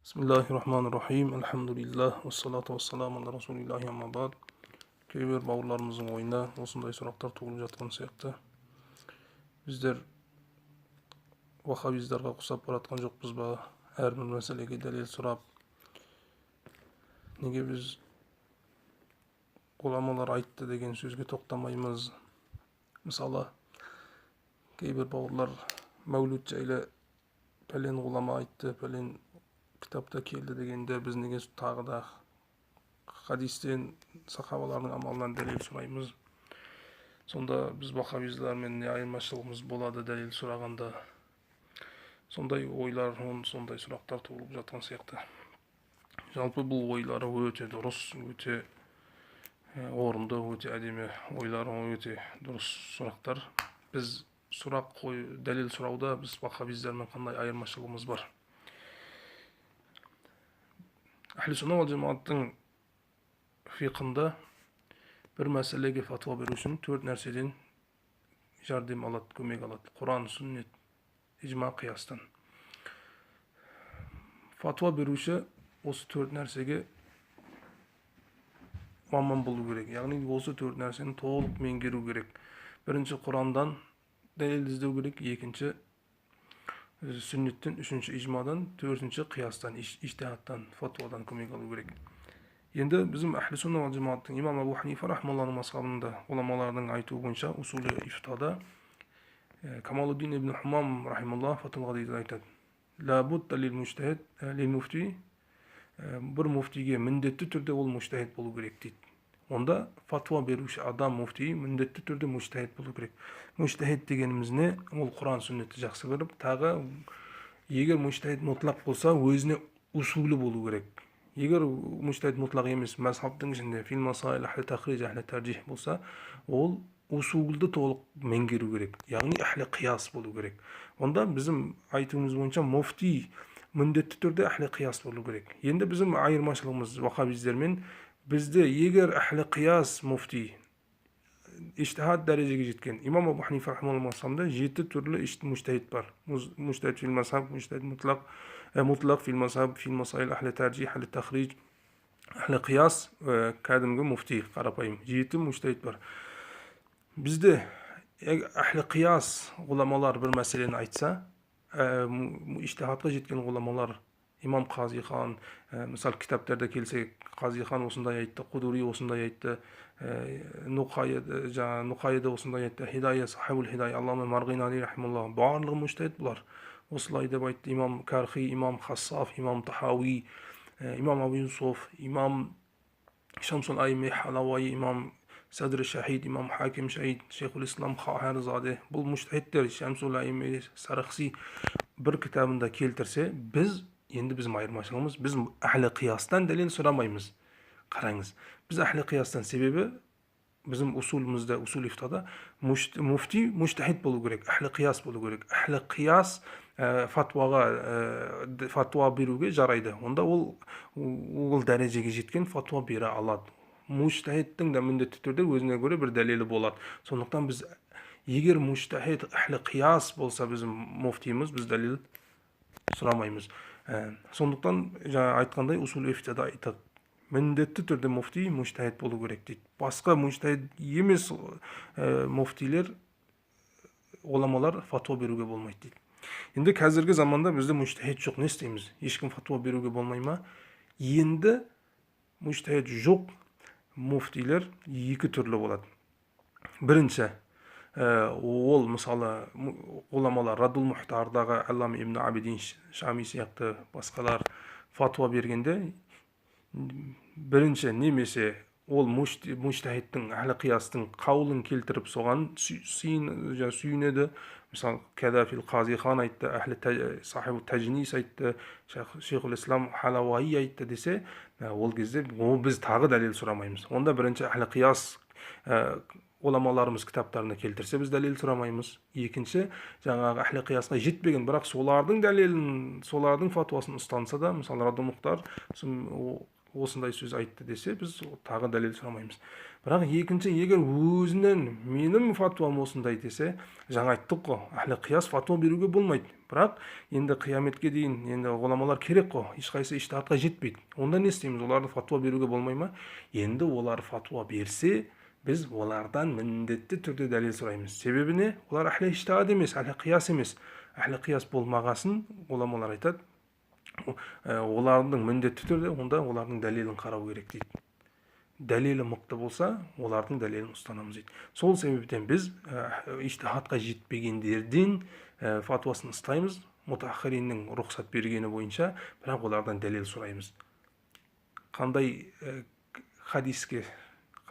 Бисмиллахи-рахмани-рахим. Альхамдулиллах, уассалату уассаламу аля расулиллахи, амма бa'д. Кейбір бауырларымыздың ойына осындай сұрақтар туылып жатқан сияқты. Біздер ваххабиздарға ұқсап баратқан жоқпыз ба? Әрбір мәселеге дәлел сұрап, неге біз ғұламалар айтты деген сөзге тоқтамаймыз? Мысалы, кейбір бауырлар мәулүд жайлы пәлен ғұлама айтты, пәлен кітапта келді дегенде біз неге тағы да хадистен, сахабалардың амалынан дәлел сұраймыз? Сонда біз ваххабизлармен не айырмашылығымыз болады дәлел сұрағанда? Сондай ойлар, сондай сұрақтар туылып жатқан сияқты. Жалпы бұл ойлары өте дұрыс, өте орынды, өте әдемі ойлар, өте дұрыс сұрақтар. Біз сұрақ қой, дәлел сұрауда біз ваххабиздермен қандай айырмашылығымыз бар? Әхлі сунна уал жамағаттың фиқында бір мәселеге фатуа беру үшін төрт нәрседен жәрдем алады, көмек алады. Құран, сүннет, ижма, қиястан. Фатуа беруші осы төрт нәрсеге маман болу керек. Яғни осы төрт нәрсені толық меңгеру керек. Бірінші Құрандан дәлел іздеу керек, екінші сүннеттен, үшінші ижмадан, төртінші қиястан, ижтихадтан, фатуадан көмек алу керек. Енді біздің әхлі сунна уал жамағаттың имам Абу Ханифа рахмаллахның мазхабында ғұламалардың айтуы бойынша усулы ифтада Камалуддин ибн Хумам рахималлах Фатул Ғадида айтады. Ла будда лил мужтахид, лил муфти, бір муфтиге міндетті түрде ол мужтахид болу керек дейді. Онда фатуа беруші адам муфти міндетті түрде мужтахид болу керек. Мужтахид дегеніміз не? Ол Құран сүннетті жақсы біліп, тағы егер мужтахид мұтлақ болса, өзіне усулы болу керек. Егер мужтахид мұтлақ емес, мазхабтың ішінде фил масаил әхлі тахриж, әхлі тәржих болса, ол усулды толық меңгеру керек. Яғни әхлі қияс болу керек. Онда біздің айтуымыз бойынша муфти міндетті түрде әхлі қияс болу керек. Енді біздің айырмашылығымыз ваххабиздермен, бізде егер әхлі қияс муфти ижтихад дәрежеге жеткен, имам Абу Ханифа рахимахуллах мазхабында 7 түрлі мужтахид бар. Мужтахид фил мазхаб, мужтахид мутлақ, мутлақ фил мазхаб, фил масаил әхлі тәржих, әхлі тахриж, әхлі қияс, кәдімгі муфти қарапайым 7 мужтахид бар. Бізде әхлі қияс ғұламалар бір мәселені айтса, ижтихадқа жеткен ғұламалар, имам Қазихан, мысал кітаптарда келсе, Қазихан осындай айтты, Құдури осындай айтты, Нұқайыда осындай айтты, Хидая, Сахибул Хидая, Аллама Марғинани рахималлах, барлығы мужтахид бұлар. Осылай деп айтты имам Кархи, имам Хассаф, имам Тахауи, имам Абу Юсуф, имам Шамсул Айми Халауи, имам Садр Шахид, имам Хаким Шахид, Шейхул Ислам Хахарзаде. Бұл мужтахидтер Шамсул Айми Сарахси бір кітабында келтірсе, біз енді біздің айырмашылығымыз, біз әхлі қиястан дәлел сұрамаймыз. Қараңыз, біз әхлі қиястан, себебі біздің усулымызда, усул ифтада муфти мужтахид болу керек, әхлі қияс болу керек. Әхлі қияс фатуаға, фатуа беруге жарайды. Онда ол дәрежеге жеткен фатуа бере алады. Мужтахидтің де міндетті түрде өзіне көре бір дәлелі болады. Сондықтан біз егер мужтахид әхлі қияс болса біздің муфтиіміз, біз дәлел сұрамаймыз. Сондықтан жаңа айтқандай усул ифтада айтады, міндетті түрде муфти мужтахид болу керек дейді. Басқа мужтахид емес муфтилер, ғұламалар фатуа беруге болмайды дейді. Енді қазіргі заманда бізде мужтахид жоқ, не істейміз? Ешкім фатуа беруге болмай ма? Енді мужтахид жоқ муфтилер екі түрлі болады. Бірінші, ол мысалы ғұламалар Раддул Мухтардағы Аллама ибн Абидин Шами сияқты басқалар фатуа бергенде, бірінші немесе ол мужтахидтің, әхлі қиястың қаулын келтіріп соған сүйінеді. Мысалы, Кадафил Қазихан айтты, әхлі сахибу тәжнис айтты, Шейхул Ислам Халауаи айтты десе, ол кезде біз тағы дәлел сұрамаймыз. Онда бірінші әхлі қияс ғұламаларымыз кітаптарына келтірсе, біз дәлел сұрамаймыз. Екінші, жаңағы әхлі қиясқа жетпеген, бірақ солардың дәлелін, солардың фатуасын ұстанса да, мысалы Раддул Мухтар осындай сөз айтты десе, біз тағы дәлел сұрамаймыз. Бірақ екінші, егер өзінен менің фатуам осындай десе, жаңа айттық қой, әхлі қияс фатуа беруге болмайды. Бірақ енді қияметке дейін енді ғұламалар керек қой, ешқайсысы ижтихадқа жетпейді. Онда не істейміз? Оларды фатуа беруге болмай ма? Енді олар фатуа берсе, біз олардан міндетті түрде дәлел сұраймыз. Себебі не? Олар әхлі ижтихад емес, әхлі қияс емес. Әхлі қияс болмағасын ғұламалар айтады, олардың міндетті түрде онда олардың дәлелін қарау керек дейді. Дәлелі мықты болса, олардың дәлелін ұстанамыз дейді. Сол себептен біз ижтихадқа жетпегендерден фатуасын ұстаймыз, мутахириннің рұқсат бергені бойынша, бірақ олардан дәлел сұраймыз. Қандай хадиске,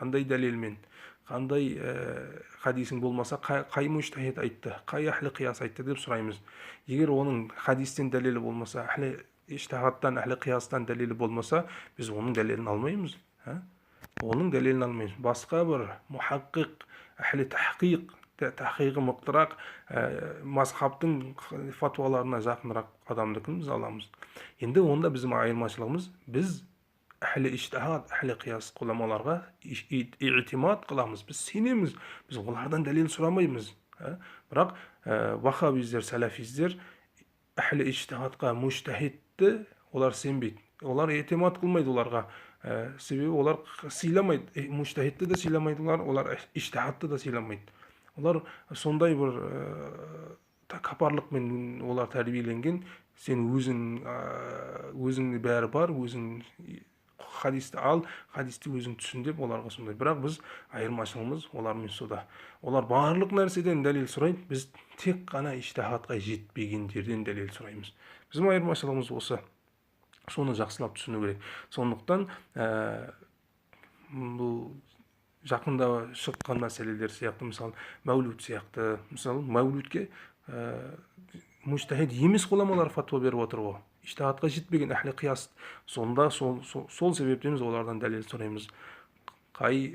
қандай дәлелмен, қандай хадисің болмаса, қай мужтахид айтты, қай әхлі қияс айтты деп сұраймыз. Егер оның хадистен дәлелі болмаса, әхлі ижтихадтан, әхлі қиястан дәлелі болмаса, біз оның дәлелін алмаймыз. Оның дәлелін алмаймыз. Басқа бір мұхаққиқ, әхлі тахқиқ, тахқиқы мықтырақ, мазхабтың фатуаларына жақынырақ адамдікін біз аламыз. Енді онда біздің айырмашылығымыз, біз әхлі ижтихад, әхлі қияс ғұламаларға итимад қыламыз, біз сенеміз, біз олардан дәлел сұрамаймыз. Бірақ ваххабиздер, сәләфиздер әхлі ижтихадқа, мужтахидті олар сенбейді, олар итимад қылмайды оларға. Себебі олар сыйламайды, мужтахидті де сыйламайды олар, олар ижтихадты да сыйламайды. Олар сондай бір тәкаппарлықпен олар тәрбиеленген. Сен өзің, өзіңде бәрі бар, өзің хадисті ал, хадисті өзің түсін деп оларға сондай. Бірақ біз айырмашылығымыз олармен сода. Олар барлық нәрседен дәлел сұрайды, біз тек қана ижтихадқа жетпегендерден дәлел сұраймыз. Біздің айырмашылығымыз осы. Соны жақсылап түсіну керек. Сондықтан бұл жақында шыққан мәселелер сияқты, мысалы мәулуд сияқты, мысалы мәулудке мужтахид емес ғұламалар фатуа беріп отыр ғой, ижтихадқа жетпеген әхлі қияс. Сонда сол себептен біз олардан дәлел сұраймыз. Қай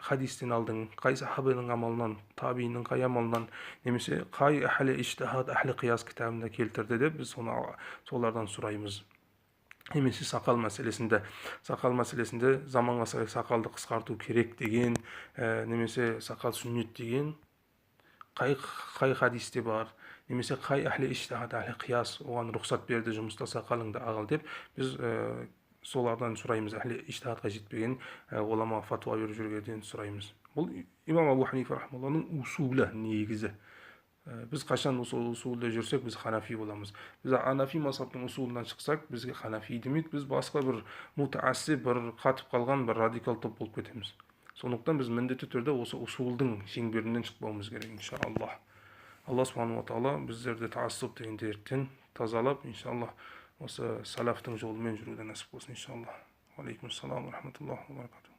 хадистен алдың, қай сахабаның амалынан, табииннің қай амалынан, немесе қай әхлі ижтихад, әхлі қияс кітабында келтірді деп біз соны солардан сұраймыз. Немесе сақал мәселесінде, сақал мәселесінде заманға сай сақалды қысқарту керек деген, немесе сақал сүннет деген қай хадисте бар, немесе қай әхлі ижтихад, әхлі қияс оған рұқсат берді, жұмыста сақалыңды ағал деп біз солардан сұраймыз. Әхлі ижтихадқа жетпеген ғұлама фатуа беріп жүргенден сұраймыз. Бұл имам Абу Ханифа рахмалланың усулы, негізі. Біз қашан осы усулда жүрсек, біз ханафи боламыз. Біз ханафи мазхабтың усулынан шықсақ, бізге ханафи демейді, біз басқа бір мутаассиб, бір қатып қалған бір радикал топ болып кетеміз. Сондықтан біз міндетті түрде осы усулдың шеңберінен шықпауымыз керек, иншаллах. Алла субханала тағала біздерді таассуб деген дерттен тазалап, иншаллах, осы салафтың жолымен жүруді нәсіп қылсын, иншаллах. Уалейкум ассалам ва рахматуллахи ва баракатух.